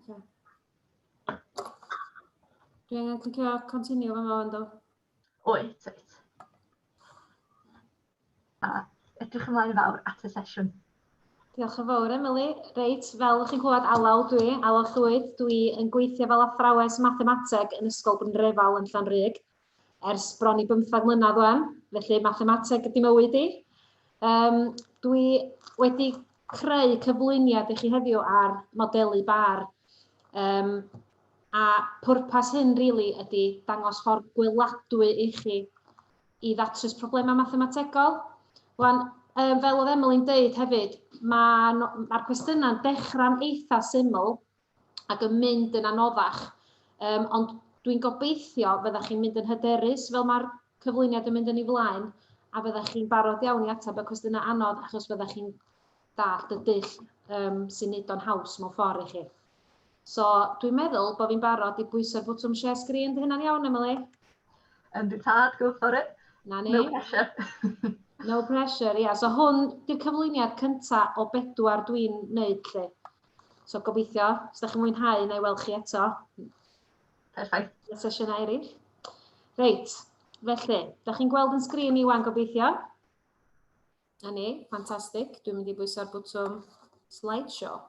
Okay. Dwi angen clicio continue fan fo ynddo? Wyt, wyt. A edrych ymlaen yn fawr at y sesiwn. Diolch yn fawr, Emily. Reit, fel chi'n clywed, Alaw dwi, Alaw Llwyd. Dwi yn gweithio fel athrawes mathemateg yn Ysgol Brynrefail yn Llanrug ers bron i bymthag mlynedd wan, felly mathemateg ydy mywyd i. Um, dwi wedi creu cyflwyniad i chi heddiw ar modelu bar. Um, a pwrpas hyn, really, ydy dangos ffordd gweladwy i chi i ddatrys problemau mathemategol. Wan, um, fel oedd Emily'n deud hefyd, mae'r ma, ma cwestiynau'n dechrau'n eitha syml ac yn mynd yn anoddach. Um, ond dwi'n gobeithio fyddech chi'n mynd yn hyderus fel mae'r cyflwyniad yn mynd yn ei flaen a fyddech chi'n barod iawn i ateb y cwestiynau anodd achos fyddech chi'n dallt y dull um, sy'n neud o'n haws mewn ffordd i chi. So, dwi'n meddwl bod fi'n barod i bwyso'r bwtwm share screen. Di hynna'n iawn, Emily? Yndi tad, go for it. Na ni. No pressure. No pressure, ia. Yeah. So hwn di'r cyflwyniad cynta o bedwar dwi'n neud, lle. So gobeithio, os da chi'n mwynhau, na i weld chi eto. Perffaith. Y sesiynau eraill. Reit, felly, da chi'n gweld yn sgrin i wan gobeithio? Na ni, ffantastig. Dwi'n mynd i bwyso'r bwtwm slideshow.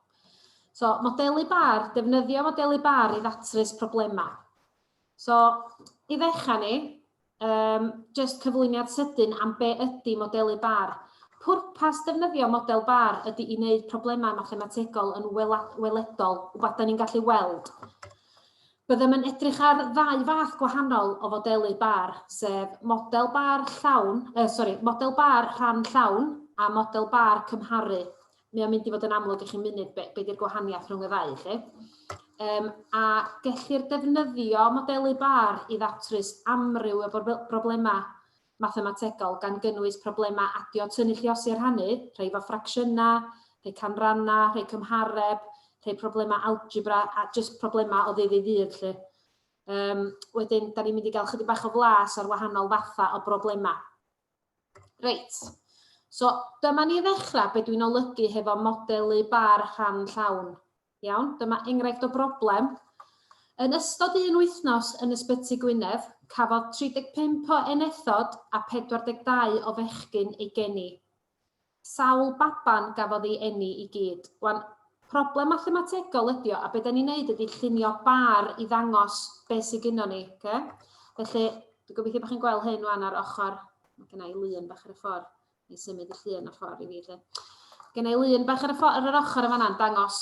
So, modelu bar, defnyddio modelu bar i ddatrys problemau. So, i ddechrau ni, um, just cyflwyniad sydyn am be ydy modelu bar. Pwrpas defnyddio model bar ydy i wneud problemau mathemategol yn weledol, wbeth da ni'n gallu weld. Byddem yn edrych ar ddau fath gwahanol o fodelu bar, sef model bar llawn, eh, sori, model bar rhan llawn a model bar cymharu. Mae o'n mynd i fod yn amlwg i chi munud be, be di'r gwahaniaeth rhwng y ddau, lle. Um, a gellir defnyddio modelu bar i ddatrys amryw o broblemau mathemategol, gan gynnwys problemau adio, tynnu, lluosi a rhannu, rhai efo ffracsiynau, rhai canrannau, rhai cymhareb, rhai problemau algebra, a jyst problemau o ddydd i ddydd, lle. Um, wedyn, da ni'n mynd i gael chydig bach o flas ar wahanol fathau o broblemau. Reit, so dyma ni ddechrau be dwi'n olygu hefo modelu bar rhan llawn. Iawn, dyma enghraifft o broblem. Yn ystod un wythnos yn Ysbyty Gwynedd, cafodd 35 o enethod a 42 o fechgyn eu geni. Sawl baban gafodd ei eni i gyd? Wan, problem mathemategol ydi o, a be da ni'n neud ydi llunio bar i ddangos be sydd gynnon ni. Okay? Felly, dwi'n gobeithio bod chi'n gweld hyn wan ar ochr, mae gen i lun bach ar y ffordd, neu symud y llun ar ffordd i fi. Lle. Gen i lun bach ar y, ffordd, ar yr ochr yn fanna'n dangos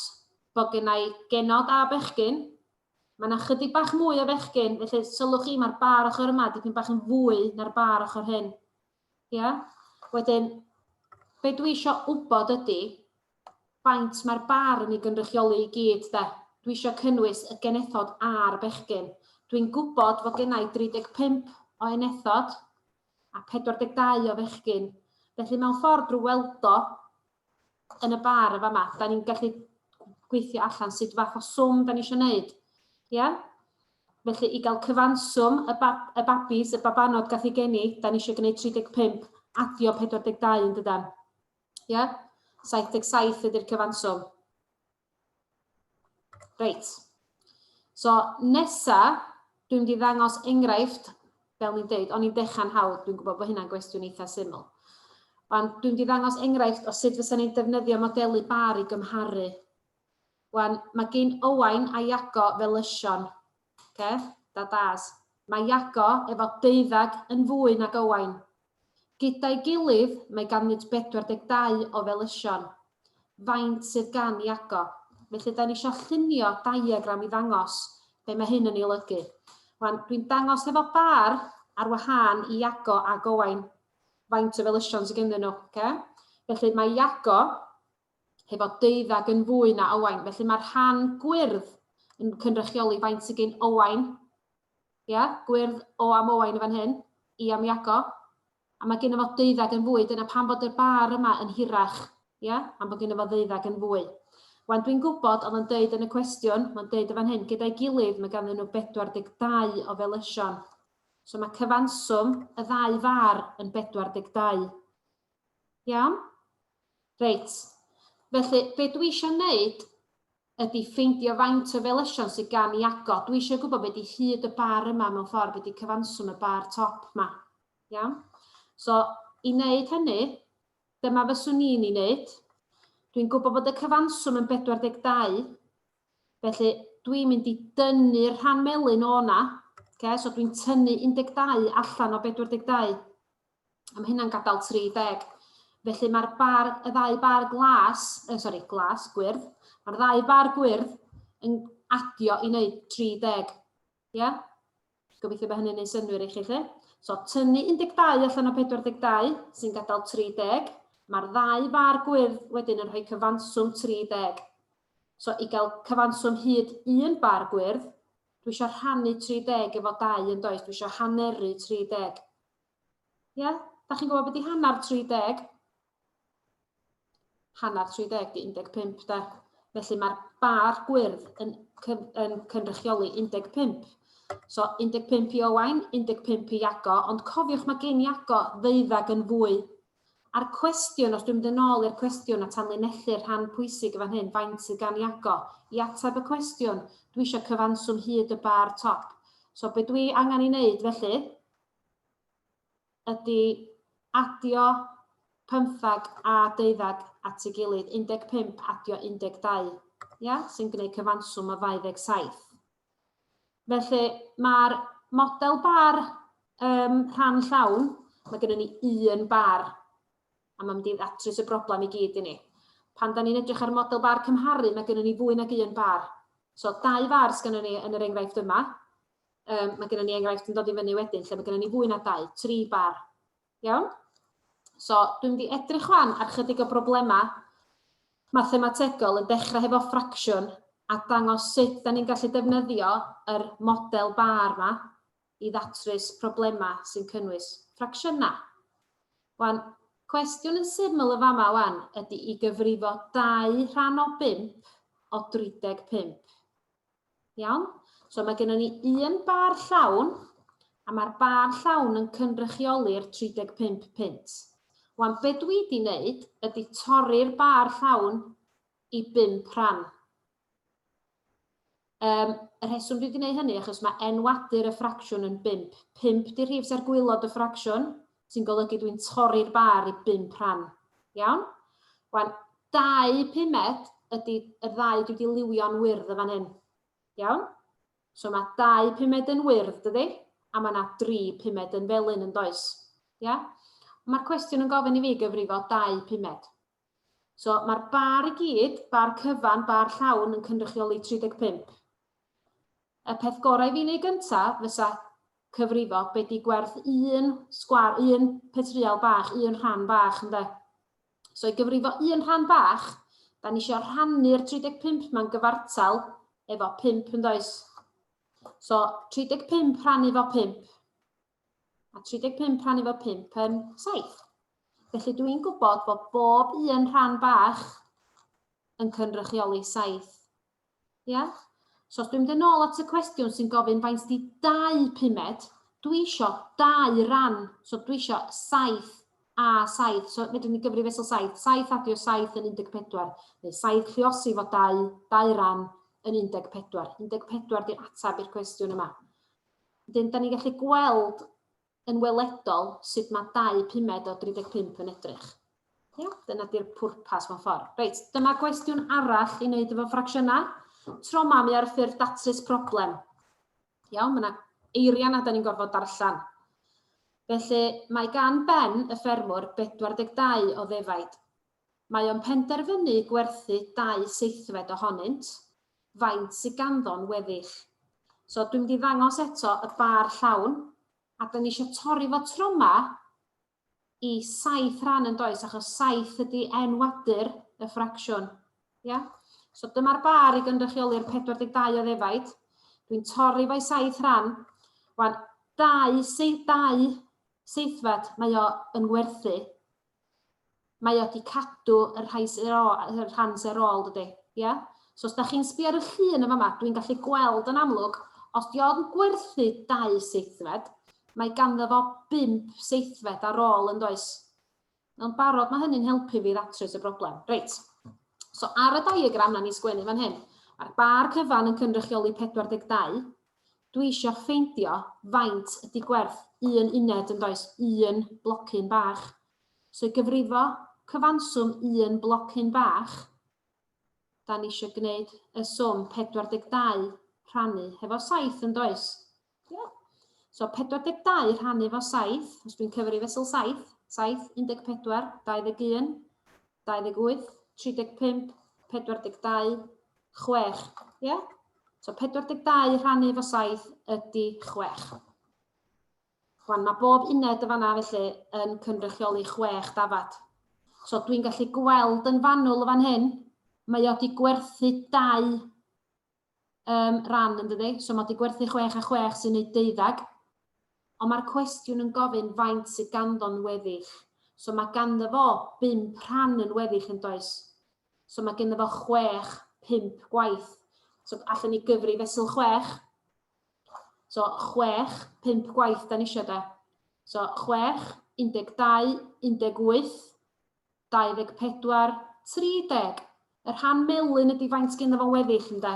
bod gen i genod a bechgyn. Mae yna chydig bach mwy o fechgyn, felly sylwch chi, mae'r bar ochr yma dipyn bach yn fwy na'r bar ochr hyn. Ia? Wedyn, be dwi eisiau wybod ydy, faint mae'r bar yn ei gynrychioli i gyd, de. Dwi eisiau cynnwys y genethod a'r bechgyn. Dwi'n gwybod fod gennau 35 o enethod a 42 o fechgyn. Felly mewn ffordd drwy weld o yn y bar y fama, da ni'n gallu gweithio allan sut fath o swm da ni eisiau gwneud. Ia? Felly, i gael cyfanswm y, bab, y babis, y babanod gath ei geni, da ni eisiau gwneud 35, adio 42 yn dydan. Ia? 77 ydy'r cyfanswm. Reit. So, nesa, dwi'n mynd i ddangos enghraifft, fel ni'n deud, o'n i'n dechrau'n hawdd, dwi'n gwybod bod hynna'n gwestiwn eitha syml. Ond dwi'n mynd i ddangos enghraifft o sut fysa ni'n defnyddio modelu bar i gymharu. Wan, mae gyn Owain a Iago felysion. Okay? Da das. Mae Iago efo deuddag yn fwy nag Owain. Gyda'i gilydd, mae ganddynt 42 o felysion. Faint sydd gan Iago? Felly, da ni eisiau llunio diagram i ddangos be mae hyn yn ei olygu. Wan, dwi'n dangos efo bar ar wahân i Iago ac Owain faint o felysion sydd ganddyn nhw. Okay? Felly mae Iago hefo deuddag yn fwy na Owain. Felly mae'r rhan gwyrdd yn cynrychioli faint sydd gen Owain. Ia, gwyrdd O am Owain yn fan hyn, I am Iago. A mae gen fo deuddag yn fwy, dyna pam bod y bar yma yn hirach. Ia, am bod gen fo ddeuddag yn fwy. Wan, dwi'n gwybod, oedd o'n deud yn y cwestiwn, mae'n deud yn fan hyn, gyda'i gilydd mae ganddyn nhw 42 o felysion. So mae cyfanswm y ddau far yn 42. Iawn? Reit. Felly, be dwi eisiau wneud ydy ffeindio faint o felysion sydd gan Iago. Dwi eisiau gwybod beth di hyd y bar yma mewn ffordd, beth di cyfanswm y bar top yma. Iawn? So, i wneud hynny, dyma fyswn i'n ei wneud. Dwi'n gwybod bod y cyfanswm yn 42, felly dwi'n mynd i dynnu'r rhan melyn o na. Okay? So dwi'n tynnu 12 allan o 42. A mae hynna'n gadael 30. Felly mae'r bar, y ddau bar glas, eh, sorry, glas, gwyrdd, mae'r ddau bar gwyrdd yn adio i wneud 30. Ia? Yeah? Gobeithio bod hynny'n ei synwyr i chi, lle. So, tynnu 12 allan o 42, sy'n gadael 30. Mae'r ddau far gwyrdd wedyn yn rhoi cyfanswm 30. So, i gael cyfanswm hyd un bar gwyrdd, dwi eisiau rhannu 30 efo 2 yn does, dwi eisiau haneru 30. Ie? Yeah? Da chi'n gwybod beth i hanner 30? Hanner 30 di 15 de. Felly mae'r bar gwyrdd yn, yn cynrychioli 15. So 15 i Owain, 15 i Iago, ond cofiwch mae gen Iago ddeuddag yn fwy. A'r cwestiwn, os dwi'n mynd yn ôl i'r cwestiwn a tanlinellu'r rhan pwysig yn fan hyn, faint sydd gan Iago? I ateb y cwestiwn, dwi eisiau cyfanswm hyd y bar top. So be dwi angen ei wneud felly, ydy adio pymthag a deuddag at ei gilydd, 15 adio 12, ia, sy'n gwneud cyfanswm o 27. Felly mae'r model bar um, rhan llawn, mae gennym ni un bar, a mae'n mynd i ddatrys y broblem i gyd i ni. Pan da ni'n edrych ar model bar cymharu, mae gennym ni fwy nag un bar. So dau far sgennym ni yn yr enghraifft yma. Um, mae gennym ni enghraifft yn dod i fyny wedyn lle mae gennym ni fwy na dau, tri bar. Iawn? So, dwi'n mynd i edrych wan ar chydig o broblemau mathemategol yn dechrau hefo ffracsiwn a dangos sut da ni'n gallu defnyddio yr model bar yma i ddatrys problemau sy'n cynnwys ffracsiynau. Wan, cwestiwn yn syml y fama wan ydy i gyfrifo 2 rhan o 5 o 35. Iawn? So mae gennym ni un bar llawn, a mae'r bar llawn yn cynrychioli'r 35 punt. Wan, be dwi wedi wneud ydy torri'r bar llawn i bump rhan. Um, y rheswm dwi wedi gwneud hynny achos mae enwadur y ffracsiwn yn 5. 5 di'r rhif sy'n gwylod y ffracsiwn, sy'n golygu dwi'n torri'r bar i 5 rhan. Iawn? Wan, Dau pumed ydy y ddau dwi wedi liwio'n wyrdd yn fan hyn. Iawn? So mae dau pumed yn wyrdd, dydy? A mae yna dri pumed yn felyn yn does? Ia? Mae'r cwestiwn yn gofyn i fi gyfrifo dau pumed. So mae'r bar i gyd, bar cyfan, bar llawn yn cynrychioli 35. Y peth gorau i fi wneud gyntaf fysa cyfrifo be di gwerth un sgwar, un petryal bach, un rhan bach, ynde? So i gyfrifo un rhan bach, da ni eisiau rhannu'r 35 ma'n gyfartal efo 5 yn does? So 35 rhannu efo 5. A 35 rhannu efo 5 yn 7. Felly dwi'n gwybod bod bob un rhan bach yn cynrychioli 7. Ia? So os dwi'n mynd yn ôl at y cwestiwn sy'n gofyn faint di dau pumed, dwi isio dau ran, so dwi isio 7 a 7, so fedrwn ni gyfri fesul 7, 7 adio 7 yn 14, neu 7 lliosi fo 2, dau ran yn 14. 14 di'r ateb i'r cwestiwn yma. Wedyn, da ni'n gallu gweld yn weledol sut mae 2 pumed o 35 yn edrych. Ia, dyna di'r pwrpas mewn ffordd. Reit, dyma gwestiwn arall i wneud efo ffracsiynau. Tro ma mi ar y ffurf datrys problem. Iawn, mae yna eiriau na da ni'n gorfod darllen. Felly, mae gan Ben, y ffermwr, 42 o ddefaid. Mae o'n penderfynu gwerthu dau seithfed ohonynt, faint sydd ganddo'n weddill. So, dwi'n mynd i ddangos eto y bar llawn, a da ni eisiau torri fo tro ma i saith rhan yn does, achos saith ydy enwadur y ffracsiwn. Ia? So dyma'r bar i gynrychioli'r 42 o ddefaid. Dwi'n torri fo'i saith rhan. Wan, dau, se, dau seithfed mae o yn werthu. Mae o wedi cadw y rhai sydd ar ôl, y rhan sydd ar ôl, dydy. Ia? So os da chi'n sbio ar y llun yn fama, dwi'n gallu gweld yn amlwg, os di o'n gwerthu dau seithfed, Mae ganddo fo bump seithfed ar ôl yn does? Yn barod mae hynny'n helpu fi ddatrys y broblem. Reit, so ar y diagram na ni sgwennu fan hyn, Mae'r bar cyfan yn cynrychioli 42. Dwi eisiau ffeindio faint ydy gwerth un uned yn does, un blocyn bach. So i gyfrifo cyfanswm un blocyn bach, da ni eisiau gwneud y swm 42 rhannu hefo 7 yn does? Yeah. So 42 rhannu efo 7, os dwi'n cyfri fesul 7, 7, 14, 21, 28, 35, 42, 6. Yeah? So 42 rhannu efo 7 ydy 6. Rwan, mae bob uned y fanna felly yn cynrychioli 6 dafad. So dwi'n gallu gweld yn fanwl y fan hyn, mae o wedi gwerthu 2 ran yn dydi? So mae wedi gwerthu 6 a 6 sy'n neud deuddag. Ond mae'r cwestiwn yn gofyn faint sydd ganddo'n weddill. So mae ganddo fo 5 rhan yn weddill yn does? So mae ganddo fo 6, 5 gwaith. So allan ni gyfri fesul 6. So 6, 5 gwaith da ni eisiau de. So 6, 12, 18, 24, 30. Y rhan melyn ydy faint gynno fo'n weddill, ynde?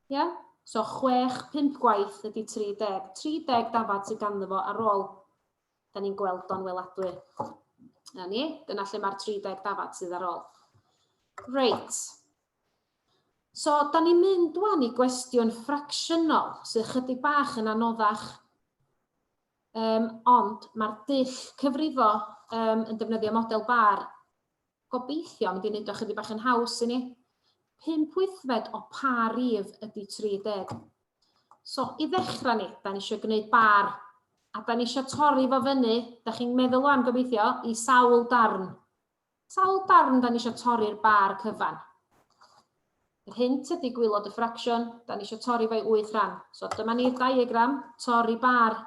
Ie? Yeah? So 6, 5 gwaith ydy 30. 30 dafad sydd ganddo fo ar ôl. Da ni'n gweld o'n weladwy. Na ni, dyna lle mae'r 30 dafad sydd ar ôl. Reit. So, da ni'n mynd wan i gwestiwn ffracsiynol, sydd chydig bach yn anoddach. Ond mae'r dull cyfrifo yn defnyddio model bar gobeithio mynd i wneud o chydig bach yn haws i ni. 5 wythfed o pa rif ydy 30? So, i ddechrau ni, da ni eisiau gwneud bar. A da ni eisiau torri fo fyny, da chi'n meddwl o'n gobeithio, i sawl darn. Sawl darn da ni eisiau torri'r bar cyfan? Yr hint ydy gwylod y ffracsiwn, da ni eisiau torri fo'i 8 rhan. So dyma ni'r diagram, torri bar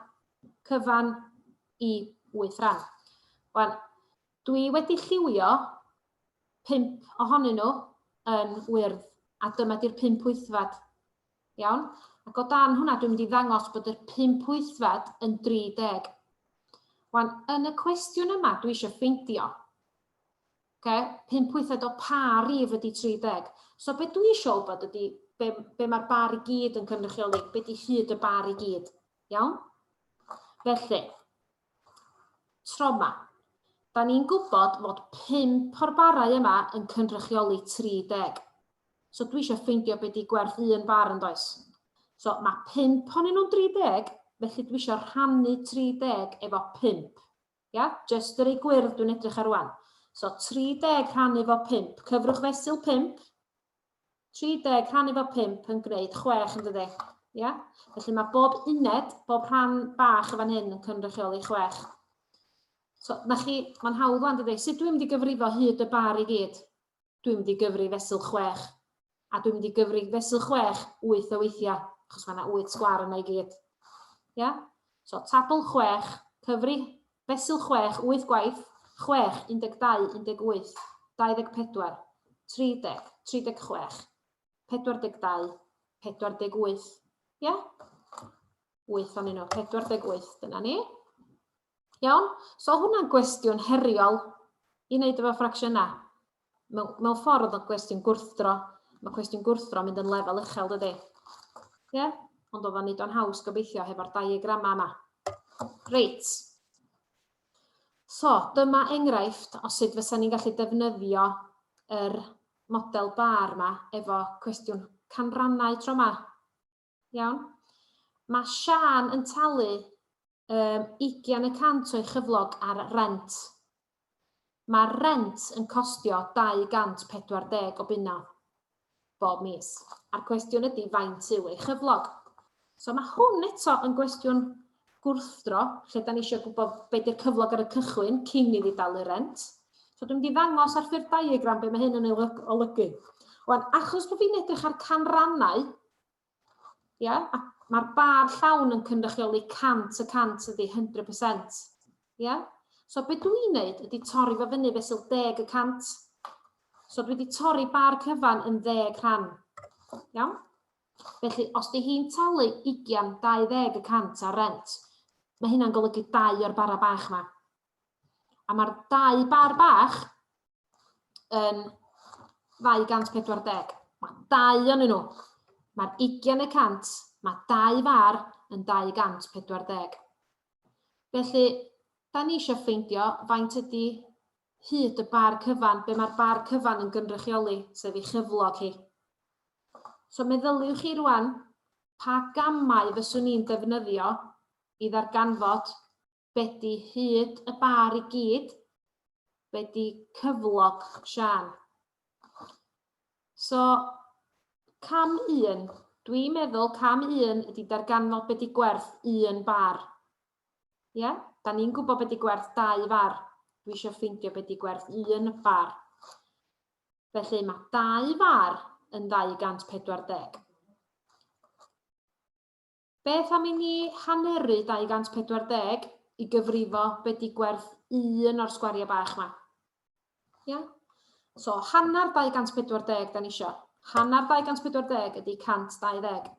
cyfan i 8 rhan. Wan, dwi wedi lliwio 5 ohonyn nhw yn wyrdd, a dyma di'r 5 wythfad. Iawn? Ac o dan hwnna, dwi'n mynd i ddangos bod yr 5 wythfad yn 30. Wan, yn y cwestiwn yma, dwi eisiau ffeindio okay, 5 wythfed o pa rif ydy 30. So be dwi eisiau wybod ydy be, be mae'r bar i gyd yn cynrychioli, be di hyd y bar i gyd. Iawn? Felly, tro yma, da ni'n gwybod fod 5 o'r barau yma yn cynrychioli 30. So dwi eisiau ffeindio be di gwerth un bar yn does? So mae 5 ohonyn nhw'n 30, felly dwi eisiau rhannu 30 efo 5. Ia? Just yr ei gwyrdd dwi'n edrych ar rwan. So 30 rhannu efo 5. Cyfrwch fesul 5. 30 rhannu efo 5 yn gwneud 6 yn dydi? Ia? Felly mae bob uned, bob rhan bach y fan hyn yn cynrychioli 6. So, na chi, mae'n hawdd wan dydi? Sut dwi'n mynd i gyfrifo hyd y bar i gyd? Dwi'n mynd i gyfri fesul 6. A dwi'n mynd i gyfri fesul 6 wyth o weithiau, achos mae yna 8 sgwar yna i gyd. Ia? So, tabl 6, cyfri fesul 6, 8 gwaith, 6, 12, 18, 24, 30, 36, 42, 48. Ia? 8 o'n nhw, 48, dyna ni. Iawn? So hwnna'n gwestiwn heriol i wneud efo ffracsiynau. Mewn, mewn ffordd o'n gwestiwn gwrthdro. Mae cwestiwn gwrthdro yn mynd yn lefel uchel, dydy? Ie? Yeah? Ond oedd o'n neud o'n haws gobeithio hefo'r diagramau yma. Reit. So, dyma enghraifft o sut fysa ni'n gallu defnyddio yr model bar yma efo cwestiwn canrannau tro yma. Iawn? Mae Siân yn talu 20% o'i chyflog ar rent. Mae'r rent yn costio 240 o bunnau bob mis. A'r cwestiwn ydy faint yw ei chyflog. So mae hwn eto yn gwestiwn gwrthdro, lle da ni eisiau gwybod be di'r cyflog ar y cychwyn cyn iddi dalu rent. So dwi'n mynd i ddangos ar ffurf diagram be mae hyn yn ei olygu. Wan, achos bod fi'n edrych ar canrannau, Ia? A mae'r bar llawn yn cynrychioli 100% ydy 100%. Ia? So be dwi'n neud ydy torri fo fyny fesul 10%. So dwi wedi torri bar cyfan yn 10 rhan. Iawn? Felly, os di hi'n talu 20, 20% ar rent, mae hynna'n golygu dau o'r bara bach yma. A mae'r dau bar bach yn 240. Mae dau o'n nhw. Mae'r 20%, mae dau far yn 240. Felly, da ni eisiau ffeindio faint ydy hyd y bar cyfan, be mae'r bar cyfan yn gynrychioli, sef ei chyflog hi. So meddyliwch chi rwan, pa gamau fyswn i'n defnyddio i ddarganfod be di hyd y bar i gyd, be di cyflog Siân. So, cam un, dwi'n meddwl cam un ydy darganfod be di gwerth un bar. Ie? Yeah? Da ni'n gwybod be di gwerth dau far. Dwi eisiau ffeindio be di gwerth un bar. Felly mae dau far yn 240. Beth am i ni haneru 240 i gyfrifo be di gwerth un o'r sgwariau bach ma? Ia? So, hanner 240 da ni isio. Hanner 240 ydy 120.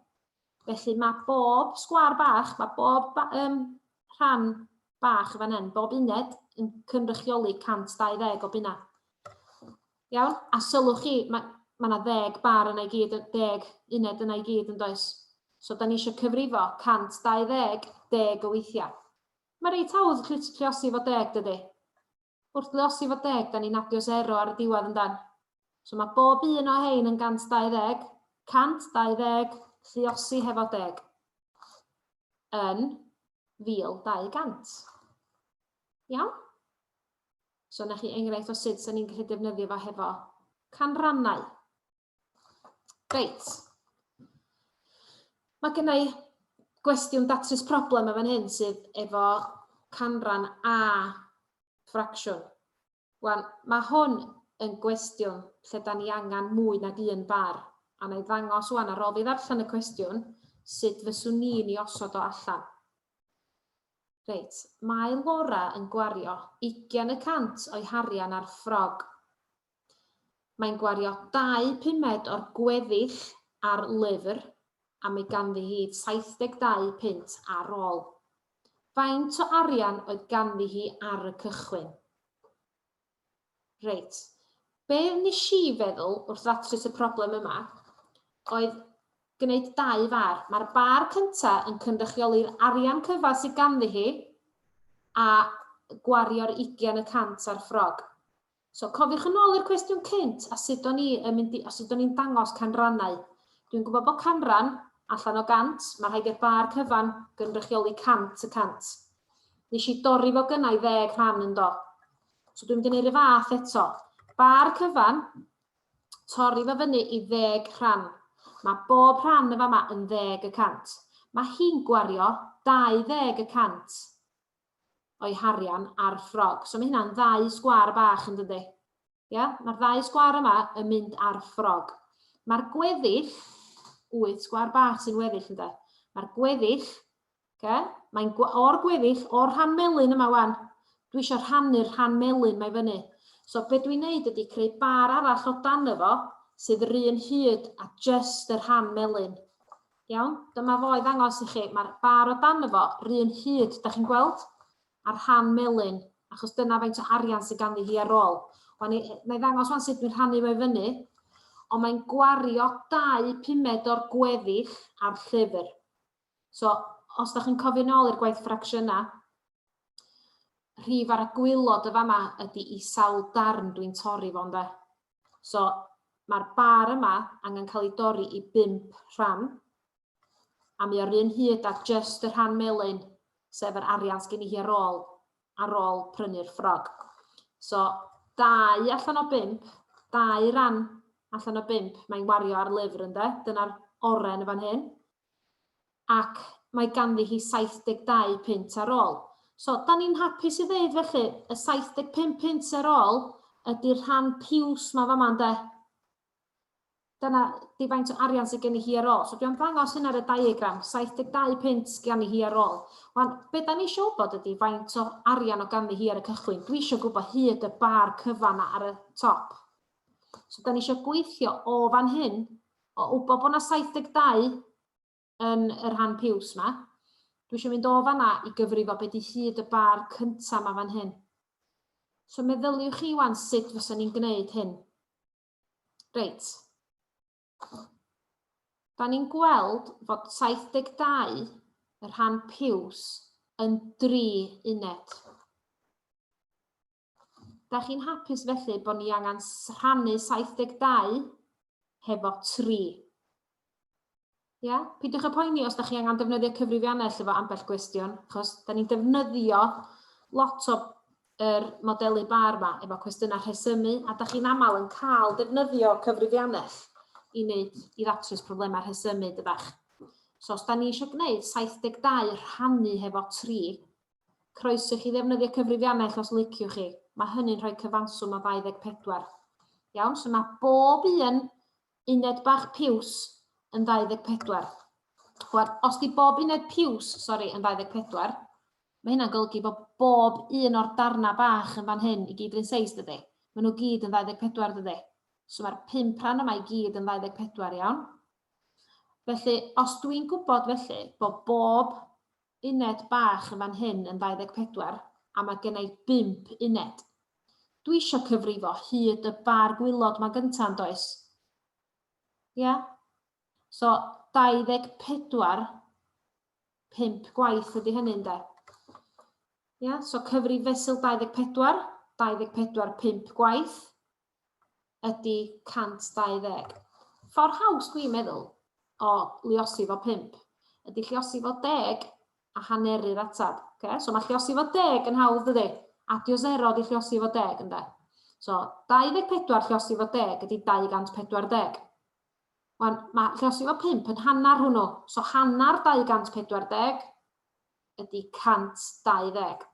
Felly mae bob sgwar bach, mae bob ba um, rhan bach fan hyn, bob uned yn cynrychioli 120 o bunna. Iawn? A sylwch chi, mae ma 'na ddeg bar yna i gyd, deg uned yna i gyd yn does? So da ni eisiau cyfrifo 120 deg o weithiau. Mae reit hawdd lluosi fo deg, dydy? Wrth luosi fo deg, da ni'n adio sero ar y diwedd yn dan. So mae bob un o hein yn 120, 120 lluosi hefo deg yn 1200. Iawn? So 'na chi enghraifft o sut 'sen ni'n gallu defnyddio fo hefo canrannau. Reit. Mae gen i gwestiwn datrys problem yn fan hyn sydd efo canran a ffracsiwn. Wan, mae hwn yn gwestiwn lle da ni angen mwy nag un bar. A na i ddangos wan ar ôl fi ddarllen y cwestiwn sut fyswn ni'n ei osod o allan. Reit, mae Laura yn gwario 20% o'i harian ar ffrog. Mae'n gwario 2 pumed o'r gweddill ar lyfr a mae ganddi hi 72 punt ar ôl. Faint o arian oedd ganddi hi ar y cychwyn? Reit, be nes i feddwl wrth ddatrys y problem yma oedd gwneud dau far. Mae'r bar cyntaf yn cynrychioli'r arian cyfa sydd ganddi hi a gwario'r 20% ar ffrog. So cofiwch yn ôl i'r cwestiwn cynt a sut o'n i yn mynd i, a sut o'n i'n dangos canrannau. Dwi'n gwybod bod canran allan o gant, mae rhaid i'r bar cyfan gynrychioli 100%. Nes i dorri fo gynna i ddeg rhan yn do. So dwi'n mynd i wneud y fath eto. Bar cyfan, torri fo fyny i ddeg rhan. Mae bob rhan y fama yn 10%. Mae hi'n gwario 20% o'i harian ar ffrog. So mae hynna'n ddau sgwâr bach yn dydy. Ia? Mae'r ddau sgwâr yma yn mynd ar ffrog. Mae'r gweddill, 8 sgwâr bach sy'n weddill ynde. Mae'r gweddill, okay, mae'n o'r gweddill, o'r rhan melyn yma wan, dwi eisiau rhannu'r rhan melyn mae fyny. So be dwi'n neud ydy creu bar arall o dan efo sydd yr un hyd a just y rhan melyn. Iawn? Dyma fo i ddangos i chi. Mae'r bar o dan efo yr un hyd, da chi'n gweld? A'r rhan melyn, achos dyna faint o arian sydd ganddi hi ar ôl. Wan, na i ddangos wan sut dwi'n rhannu fo i fyny, ond mae'n gwario 2 pumed o'r gweddill ar llyfr. So, os da chi'n cofio nôl i'r gwaith ffracsiynau, rhif ar y gwaelod y fama ydy i sawl darn dwi'n torri fo, ynde? So, mae'r bar yma angen cael ei dorri i bump rhan, a mae o'r un hyd â just y rhan melyn, sef yr arian sgen i hi ar ôl prynu'r ffrog. So, dau allan o bump, dau ran allan o bump mae'n wario ar lyfr, ynde? Dyna'r oren y fan hyn. Ac mae ganddi hi 72 punt ar ôl. So, da ni'n hapus i ddeud felly, y 75 punt ar ôl ydy'r rhan piws ma fama, ynde? Dyna di faint o arian sydd gen i hi ar ôl. So dwi am ddangos hyn ar y diagram, 72 punt gen i hi ar ôl. Wan, be da ni eisiau wybod ydy faint o arian o ganddi hi ar y cychwyn. Dwi eisiau gwybod hyd y bar cyfan ar y top. So da ni eisiau gweithio o fan hyn, o wybod bod yna 72 yn y rhan piws ma. Dwi eisiau mynd o fanna i gyfrifo be di hyd y bar cyntaf ma fan hyn. So meddyliwch chi wan sut fysa ni'n gwneud hyn. Reit. Da ni'n gweld fod 72, y rhan piws, yn dri uned. Da chi'n hapus felly bod ni angen rhannu 72 hefo 3? Ia? Peidiwch â poeni os da chi angen defnyddio cyfrifiannell efo ambell gwestiwn, achos da ni'n defnyddio lot o yr modelu bar yma efo cwestiynau rhesymu, a da chi'n aml yn cael defnyddio cyfrifiannell i wneud, i ddatrys problemau rhesymu, dydach. So os da ni eisiau gwneud 72 rhannu hefo 3, croeso i chi ddefnyddio cyfrifiannell os liciwch chi. Mae hynny'n rhoi cyfanswm o 24. Iawn, so mae bob un uned bach piws yn 24. Wel, os di bob uned piws, sori, yn 24, mae hynna'n golygu bod bob un o'r darnau bach yn fan hyn i gyd yr un seis, dydy? Maen nhw gyd yn 24, dydy? So mae'r pump rhan yma i gyd yn 24, iawn? Felly, os dwi'n gwybod felly bod bob uned bach yn fan hyn yn 24, a mae gen i bump uned, Dwi isio cyfrifo hyd y bar gwylod ma gynta yn does? Ia? Yeah? So, 24, 5 gwaith ydy hynny ynde? Ia? Yeah? So, cyfrif fesul 24, 24, 5 gwaith ydy 120. Ffordd haws dwi'n meddwl o liosi fo 5 ydy lliosi fo 10 a haneru'r ateb. Okay? So mae lliosi fo 10 yn hawdd dydy. Adio 0 ydy lliosi fo 10 ynde. So 24 lliosi fo 10 ydy 240. Wan, mae lliosi fo 5 yn hanner hwnnw. So hanner 240 ydy 120.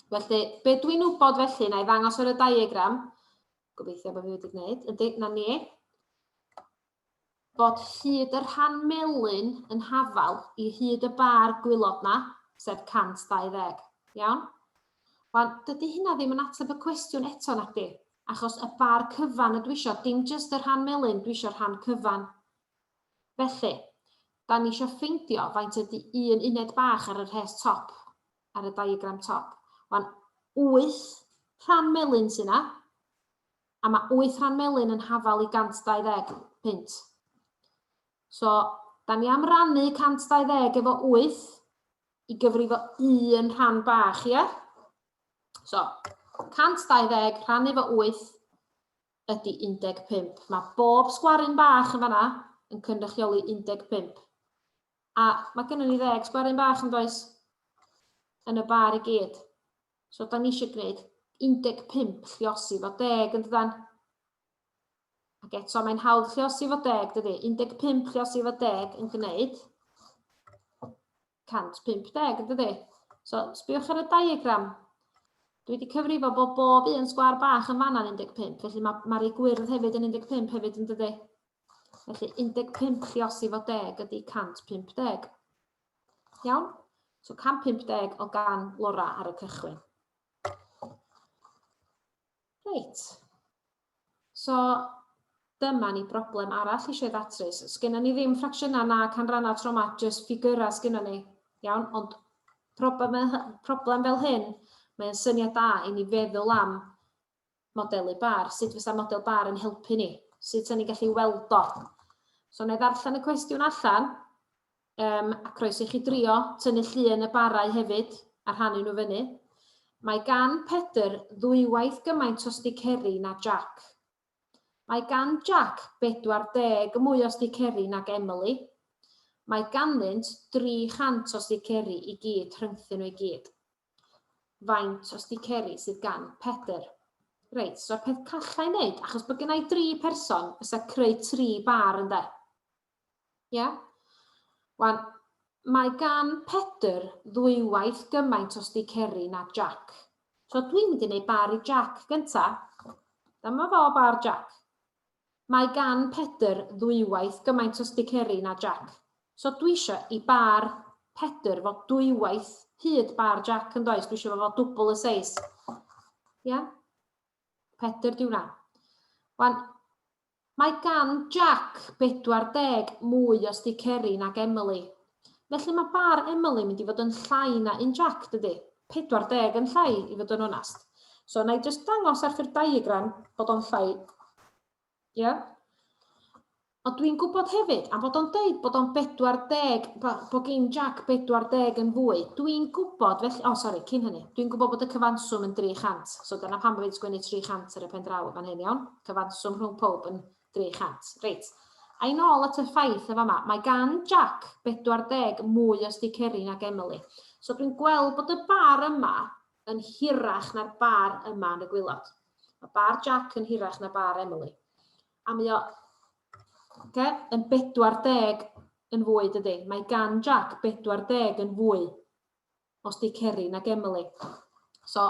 Felly, be dwi'n wybod felly, na i ddangos ar y diagram, gobeithio bod fi wedi gwneud, ydy, na ni, bod hyd y rhan melyn yn hafal i hyd y bar gwylod na, sef 120. Iawn? Wan, dydy hynna ddim yn ateb y cwestiwn eto, nacdi? Achos y bar cyfan ydw isio, dim jyst y rhan melyn, dwi eisiau'r rhan cyfan. Felly, da ni eisiau ffeindio faint ydy un uned bach ar y rhes top, ar y diagram top. Wan, 8 rhan melyn sy'n na, a mae 8 rhan melyn yn hafal i 120 punt. So, da ni am rannu 120 efo 8 i gyfrifo un rhan bach, ie? So, 120 rhannu efo 8 ydy 15. Mae bob sgwaryn bach yn fanna yn cynrychioli 15. A mae gennym ni ddeg sgwaryn bach yn does yn y bar i gyd. So da ni eisiau gwneud 15 lliosi fo deg yn dydan? Ac eto mae'n hawdd lliosi fo deg, dydy? 15 lliosi fo deg yn gwneud 150, yn dydy? So, sbiwch ar y diagram. Dwi wedi cyfrifo bod bob un sgwâr bach yn fanna'n 15, felly mae, mae rei gwyrdd hefyd yn 15 hefyd yn dydy? Felly 15 lliosi fo deg ydy 150. Iawn? So 150 o gan Laura ar y cychwyn. Reit. So, dyma ni broblem arall eisiau ddatrys. Sgenna ni ddim ffracsiynau na canrannau tro yma, jyst ffigurau sgenna ni. Iawn? Ond problem, problem fel hyn, mae'n syniad da i ni feddwl am modelu bar. Sut fysa model bar yn helpu ni? Sut y'n ni'n gallu weld o? So, na i ddarllen y cwestiwn allan, a croeso i chi drio tynnu llun y barau hefyd a rhannu nhw fyny. Mae gan Pedr ddwywaith gymaint o sticeri na Jack. Mae gan Jack 40 mwy o sticeri nag Emily. Mae ganddynt 300 o sticeri i gyd rhyngthyn nhw i gyd. Faint o sticeri sydd gan Pedr? Reit, so'r peth callai wneud, achos bod gennau dri person, fysa creu tri bar ynde? Ie? Wan, mae gan Pedr ddwywaith gymaint o sticeri na Jack. So dwi'n mynd i wneud bar i Jack gynta. Dyma fo bar Jack. Mae gan Pedr ddwywaith gymaint o sticeri na Jack. So dwi eisiau i bar Pedr fod dwywaith hyd bar Jack yn does? Dwi eisiau fo fod dwbl y seis. Ie? Yeah? Pedr di hwnna. Wan, Mae gan Jack 40 mwy o sticeri nag Emily. Felly mae bar Emily mynd i fod yn llai na un Jack, dydy? 40 yn llai, i fod yn onast. So, na i jyst dangos ar ffurf diagram bod o'n llai. Ie? Yeah? Ond dwi'n gwybod hefyd, am fod o'n deud bod o'n 40, bod gin Jack 40 yn fwy, dwi'n gwybod, felly, o oh, sori, cyn hynny, dwi'n gwybod bod y cyfanswm yn 300, so dyna pam bod fi'n sgwennu 300 ar y pen draw fan hyn, iawn? Cyfanswm rhwng pob yn 300. Reit, a i nôl at y ffaith efo yma, mae gan Jack 40 mwy o sticeri nag Emily. So dwi'n gweld bod y bar yma yn hirach na'r bar yma yn y gwylod. Mae bar Jack yn hirach na bar Emily. A mae o okay, yn 40 yn fwy, dydy. Mae gan Jack 40 yn fwy o sticeri nag Emily. So,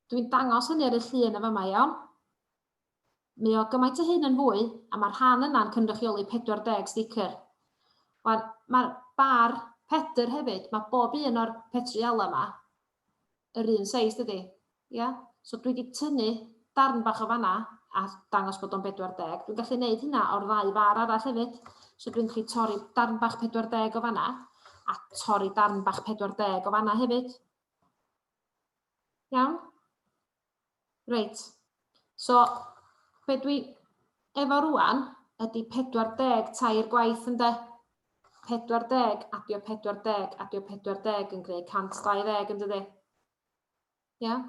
dwi'n dangos hynny ar y llun efo yma, iawn. Mae o gymaint o hyn yn fwy, a mae'r rhan yna'n cynrychioli 40 sticker. Wan, mae'r bar Pedr hefyd, mae bob un o'r petriela yma yr un seis, dydy? Ia? So dwi wedi tynnu darn bach o fanna a dangos bod o'n 40. Dwi'n gallu gwneud hynna o'r ddau far arall hefyd. So dwi'n gallu torri darn bach 40 o fanna a torri darn bach 40 o fanna hefyd. Iawn? Reit. So, be dwi efo rwan ydy 40 tair gwaith ynde? 40 adio 40 adio 40 yn gwneud 120 yn dydy? Ia? Yeah?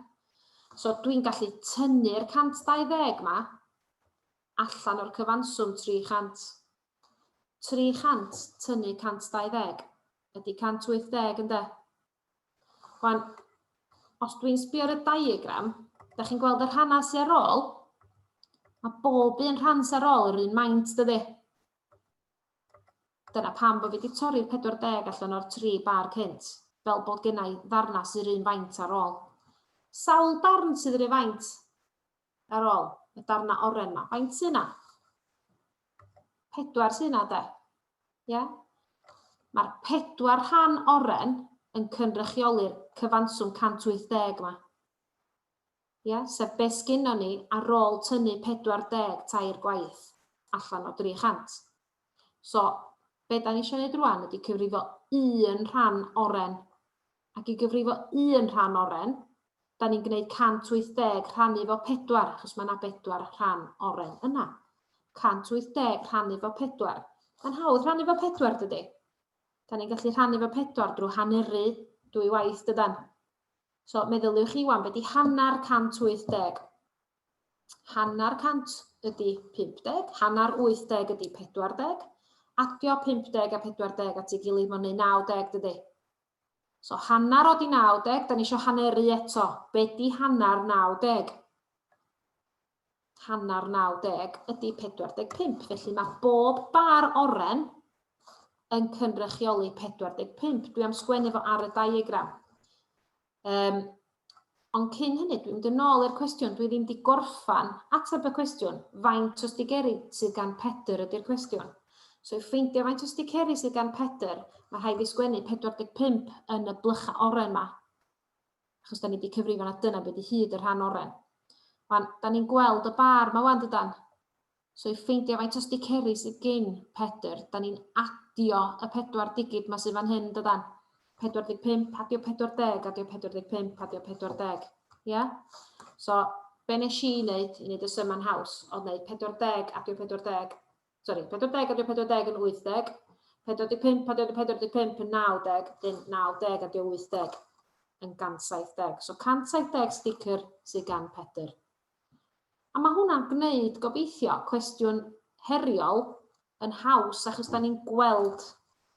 So dwi'n gallu tynnu'r 120 ma allan o'r cyfanswm 300. 300 tynnu 120 ydy 180 ynde? Wan, os dwi'n sbio ar y diagram, da chi'n gweld y rhannau sy'n ar ôl? Mae bob un rhan sy'n ar ôl yr un maint, dydy? Dyna pam bod fi wedi torri'r 40 allan o'r 3 bar cynt, fel bod gennau ddarnau sy'r un faint ar ôl. Sawl darn sydd yr un faint ar ôl y darnau oren yma? Faint sy'n yna? Pedwar sy'n yna, de? Ie? Yeah? Mae'r pedwar rhan oren yn cynrychioli'r cyfanswm 180 yma. Ie? Yeah? Sef beth sgynnon ni ar ôl tynnu 40 tair gwaith allan o 300. So, be da ni eisiau gwneud rwan ydy cyfrifo un rhan oren. Ac i gyfrifo un rhan oren, da ni'n gwneud 180 rhannu fo 4, achos mae yna bedwar rhan oren yna. 180 rhannu fo 4. Mae'n hawdd rhannu fo 4, dydy? Da ni'n gallu rhannu fo 4 drwy haneru dwy waith, dydan? So, meddyliwch chi wan, be di hanner 180? Hanner cant ydy 50, hanner 80 ydy 40. Adio 50 a 40 at ei gilydd, mae'n neud 90, dydy? So hanner o di 90, da ni eisiau haneru eto. Be di hanner 90? Hanner 90 ydy 45, felly mae bob bar oren yn cynrychioli 45. Dwi am sgwennu fo ar y diagram. Um, ond cyn hynny, dwi'n mynd yn ôl i'r cwestiwn, dwi ddim wedi gorffan ateb y cwestiwn. Faint o stigeri sydd gan Pedr ydy'r cwestiwn. So i ffeindio faint o sticeri sydd gan Pedr, mae rhaid i sgwennu 45 yn y blychau oren ma. Achos da ni wedi cyfrifo na dyna beth i hyd y rhan oren. Wan, da ni'n gweld y bar ma wan dydan. So i ffeindio faint o sticeri sydd gin Pedr, da ni'n adio y pedwar digid ma sydd fan hyn dydan. 45, adio 40, adio 45, adio 40. Ie? Yeah? So, be nes i wneud, i wneud y syma'n haws, oedd wneud 40, adio 40, sori, 40 adio 40 yn 80, 45 adio 45 yn 90, dyn 90 adio 80 yn 170. So 170 sticker sydd gan Pedr. A mae hwnna'n gwneud, gobeithio, cwestiwn heriol yn haws achos da ni'n gweld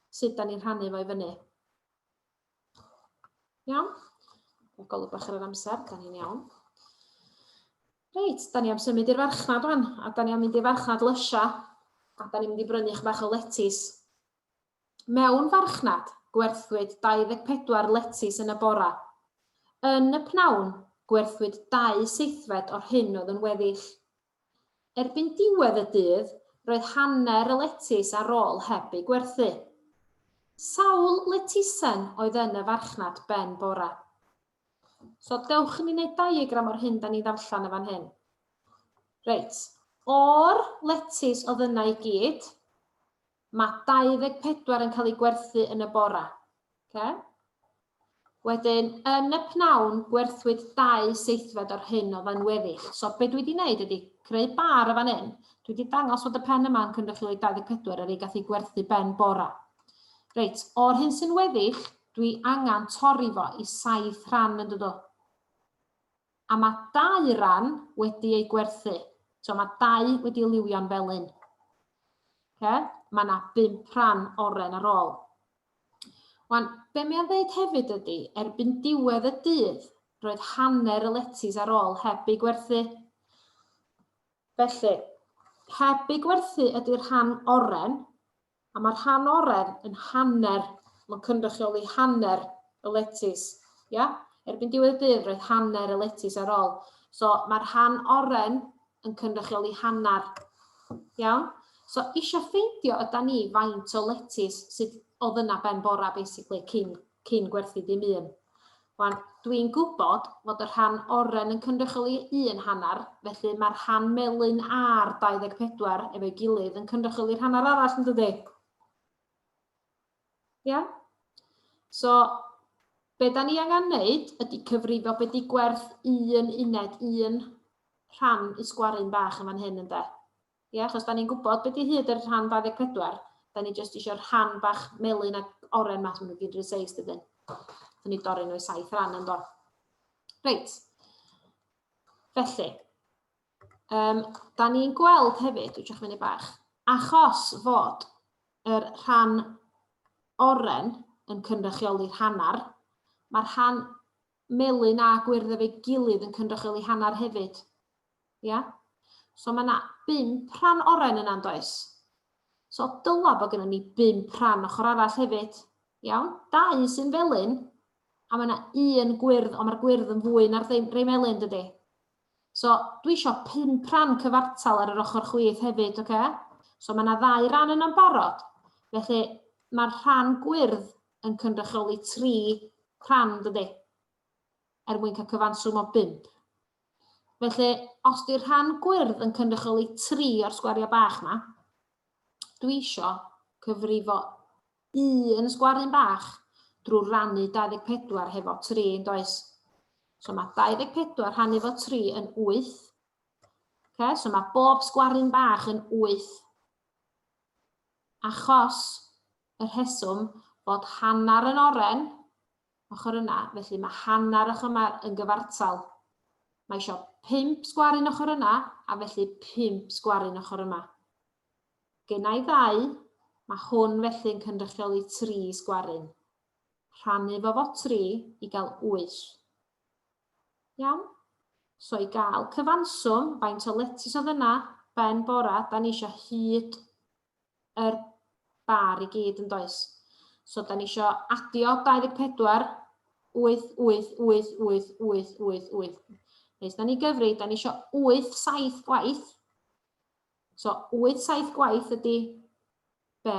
sut da ni'n rhannu fo i fyny. Iawn? Golwg bach ar yr amser, da ni'n iawn. Reit, da ni am symud i'r farchnad wan, a da ni am mynd i'r farchnad lysia, a da ni'n mynd i brynu chydig bach o letys. Mewn farchnad, gwerthwyd 24 letys yn y bora. Yn y pnawn, gwerthwyd dau seithfed o'r hyn oedd yn weddill. Erbyn diwedd y dydd, roedd hanner y letys ar ôl heb eu gwerthu. Sawl letysen oedd yn y farchnad ben bora? So dewch i ni wneud diagram o'r hyn da ni ddarllen yn fan hyn. Reit, o'r letys oedd yna i gyd, mae 24 yn cael ei gwerthu yn y bora. Okay? Wedyn, yn y pnawn, gwerthwyd 2 seithfed o'r hyn oedd yn weddill. So, be dwi wedi wneud ydy creu bar y fan hyn. Dwi wedi dangos fod y pen yma yn cynrychioli 24 ar ei gath ei gwerthu ben bora. Reit, o'r hyn sy'n weddill, dwi angen torri fo i saith rhan yn dydw. A mae dau ran wedi ei gwerthu. So mae dau wedi liwio'n felyn. Okay? Mae yna bump rhan oren ar ôl. Wan, be mae o'n dweud hefyd ydy, erbyn diwedd y dydd, roedd hanner y letis ar ôl heb ei gwerthu. Felly, heb ei gwerthu ydy'r rhan oren, a mae'r rhan oren yn hanner, mae'n cynrychioli hanner y letis. Ia? Erbyn diwedd y dydd, roedd hanner y letis ar ôl. So, mae'r rhan oren yn cynrychioli hanner. Iawn? So, isio ffeindio yda ni faint o letys sydd oedd yna ben bora, basically, cyn, cyn gwerthu dim un. Wan, dwi'n gwybod fod y rhan oren yn cynrychioli un hanner, felly mae'r rhan melyn a'r 24 efo'i gilydd yn cynrychioli'r hanner arall, yn dydy? Ia? So, be da ni angen wneud ydy cyfrifo be di gwerth un uned, un rhan i sgwaryn bach yn fan hyn, ynde? Ia, achos da ni'n gwybod be di hyd yr rhan 24, da ni jyst eisiau'r rhan bach melyn ac oren mas, maen nhw gyd rhy seis dydyn. Da ni dorri nhw i saith rhan yn do. Reit. Felly, da ni'n gweld hefyd, dwi'n edrych munud bach, achos fod yr rhan oren yn cynrychioli'r hanner, mae'r rhan melyn a gwyrdd efo'i gilydd yn cynrychioli hanner hefyd. Ia? So mae yna bump rhan oren yna, does? So dyla bod gennym ni bump rhan ochr arall hefyd. Iawn? Dau sy'n felyn, a mae yna un gwyrdd, ond mae'r gwyrdd yn fwy na'r rei melyn, dydy? So, dwi eisiau pump rhan cyfartal ar yr ochr chwith hefyd, oce? Okay? So, mae yna ddau ran yna'n barod. Felly, mae'r rhan gwyrdd yn cynrychioli tri rhan, dydy? Er mwyn cael cyfanswm o bump. Felly, os di'r rhan gwyrdd yn cynrychioli tri o'r sgwariau bach yma, dwi eisiau cyfrifo un sgwaryn bach drwy rannu 24 hefo 3, yn does? So mae 24 rhannu efo 3 yn 8. Okay, so mae bob sgwaryn bach yn 8. Achos y rheswm fod hanner yn oren, ochr yna, felly mae hanner ochr yma yn gyfartal. Mae eisiau 5 sgwaryn ochr yna, a felly 5 sgwaryn ochr yma. Genna i ddau, mae hwn felly yn cynrychioli 3 sgwaryn. Rhannu fo fo 3 i gael 8. Iawn? So i gael cyfanswm, faint o letys oedd yna, ben bora, da ni eisiau hyd yr bar i gyd yn does. So da ni eisiau adio 24, 8, 8, 8, 8, 8, 8, 8. Nes da ni gyfri, da ni eisiau 8, 7 gwaith. So, 8, 7 gwaith ydy be?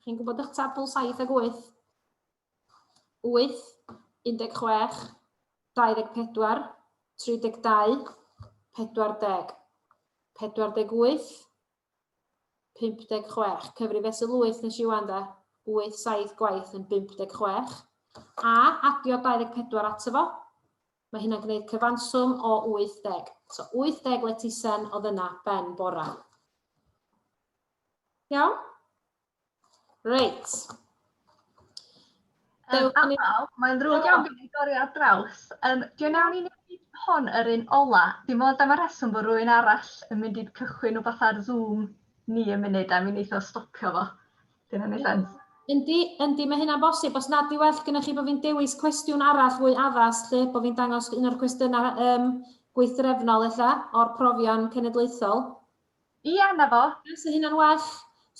Chi'n gwybod eich tabl 7 ag 8? 8, 16, 24, 32, 40, 48, 56. Cyfri fesul 8 nes i wan da. 8, 7 gwaith yn 56. A adio 24 ato fo. Mae hynna'n gwneud cyfanswm o 80. So 80 letisen oedd yna ben bora. Iawn? Reit. Amal, mae'n ddrwg iawn gen i dorri ar draws. Di o'n iawn i wneud hon yr un ola? Dim ond am y rheswm bod rhywun arall yn mynd i cychwyn rhywbeth ar Zoom ni yn munud a mi wneith o stopio fo. Di hynna'n neud sens? Yndi, yndi, mae hynna'n bosib. Os nad di well gennych chi bod fi'n dewis cwestiwn arall fwy addas, lle bod fi'n dangos un o'r cwestiynau gweithdrefnol ella, o'r profion cenedlaethol. Ia, na fo. Ia, so hynna'n well.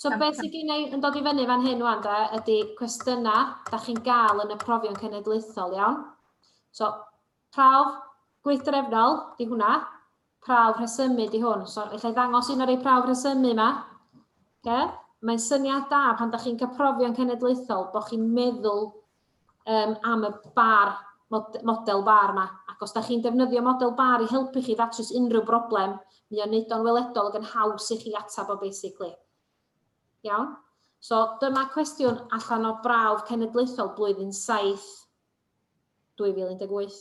So beth sydd gen i yn dod i fyny fan hyn wan de, ydy cwestiynau da chi'n gael yn y profion cenedlaethol, iawn? So, prawf gweithdrefnol, di hwnna. Prawf rhesymu di hwn. So, allai ddangos un o'r ei prawf rhesymu yma. Okay? Mae'n syniad da pan da chi'n cael profion cenedlaethol bod chi'n meddwl am y bar, model bar yma. Ac os da chi'n defnyddio model bar i helpu chi ddatrys unrhyw broblem, mi o'n neud o'n weledol ac yn haws i chi atab o basically. Iawn? So dyma cwestiwn allan o brawf cenedlaethol blwyddyn 7. 2018.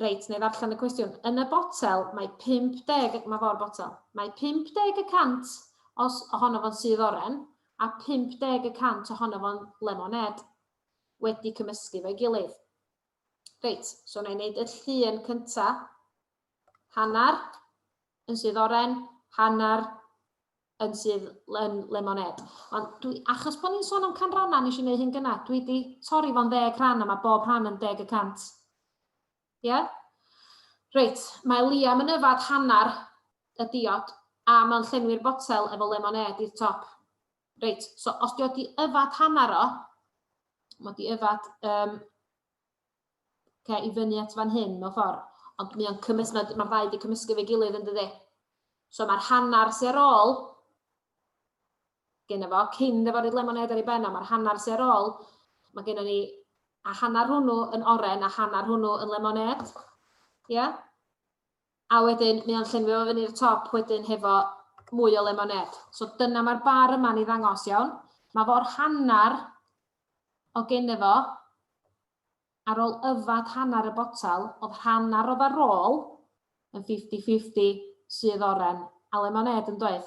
Reit, neu ddarllen y cwestiwn. Yn y botel, mae 50, mae fo'r botel, mae 50% os ohono fo'n sudd oren a 50% ohono fo'n lemonêd wedi cymysgu fo'i gilydd. Reit, so na i wneud y llun cynta. Hanner yn sudd oren, hanner yn sydd yn lemonêd. Ond dwi, achos bod ni'n sôn am canrannau, nes i wneud hyn gyna, dwi wedi torri fo'n ddeg rhan a mae bob rhan yn 10%. Ie? Yeah? Reit, mae Liam yn yfad hanner y diod a mae'n llenwi'r botel efo lemonêd i'r top. Reit, so os di o di yfad hanner o, mae di yfad okay, i fyny at fan hyn mewn ffordd, ond mae o'n cymys, mae'r ma ddau wedi cymysgu fe gilydd yn dydi. So mae'r hanner sy'n ar ôl genna fo, cyn iddo fo roid lemonade ar ei ben o, mae'r hanner sy'n ar ôl, mae genna ni a hanner hwnnw yn oren a hanner hwnnw yn lemonade. Ie? Yeah? A wedyn mae o'n llenwi fo fyny i'r top wedyn hefo mwy o lemonade. So dyna mae'r bar yma'n ei ddangos, iawn. Mae fo'r hanner o genna fo ar ôl yfad hanner y botel, oedd hanner oedd ar ôl yn 50-50 sudd oren a lemonade yn doedd.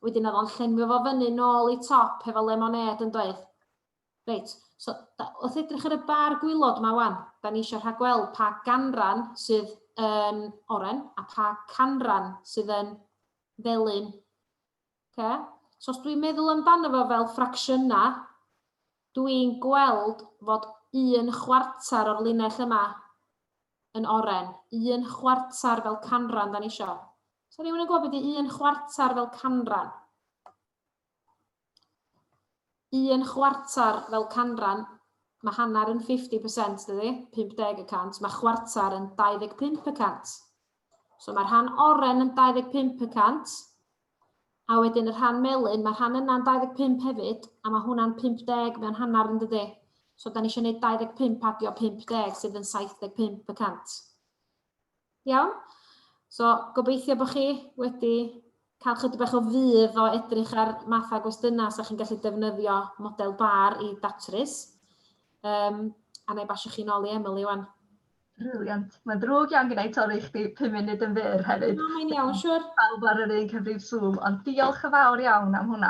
Wedyn oedd o'n llenwi fo fyny nôl i top hefo lemonade yn doedd. Reit, so da, wrth edrych ar y bar gwylod yma wan, da ni eisiau rhagweld pa ganran sydd yn oren a pa canran sydd yn felyn. Okay? So os dwi'n meddwl amdano fo fel ffracsiynau, dwi'n gweld fod un chwarter o'r linell yma yn oren. Un chwarter fel canran da ni isio. So rhywun yn gwybod beth ydy un chwarter fel canran? Un chwarter fel canran, mae hanner yn 50%, dydy? 50 y cant. Mae chwarter yn 25 y cant. So mae'r rhan oren yn 25 y cant, a wedyn y rhan melyn, mae'r rhan yna'n 25 hefyd, a mae hwnna'n 50 mewn hanner yn dydy. So da ni eisiau gwneud 25 adio 50 sydd yn 75 y cant. Iawn? So gobeithio bod chi wedi cael chydig bach o fudd o edrych ar mathau gwestiynau so chi'n gallu defnyddio model bar i datrys. A na i basio chi nôl i Emily wan. Brilliant. Mae'n ddrwg iawn gen i torri chdi 5 munud yn fyr hefyd. No, mae'n iawn, siwr. Pawb ar yr un cyfrif Zoom, ond diolch yn fawr iawn am hwnna.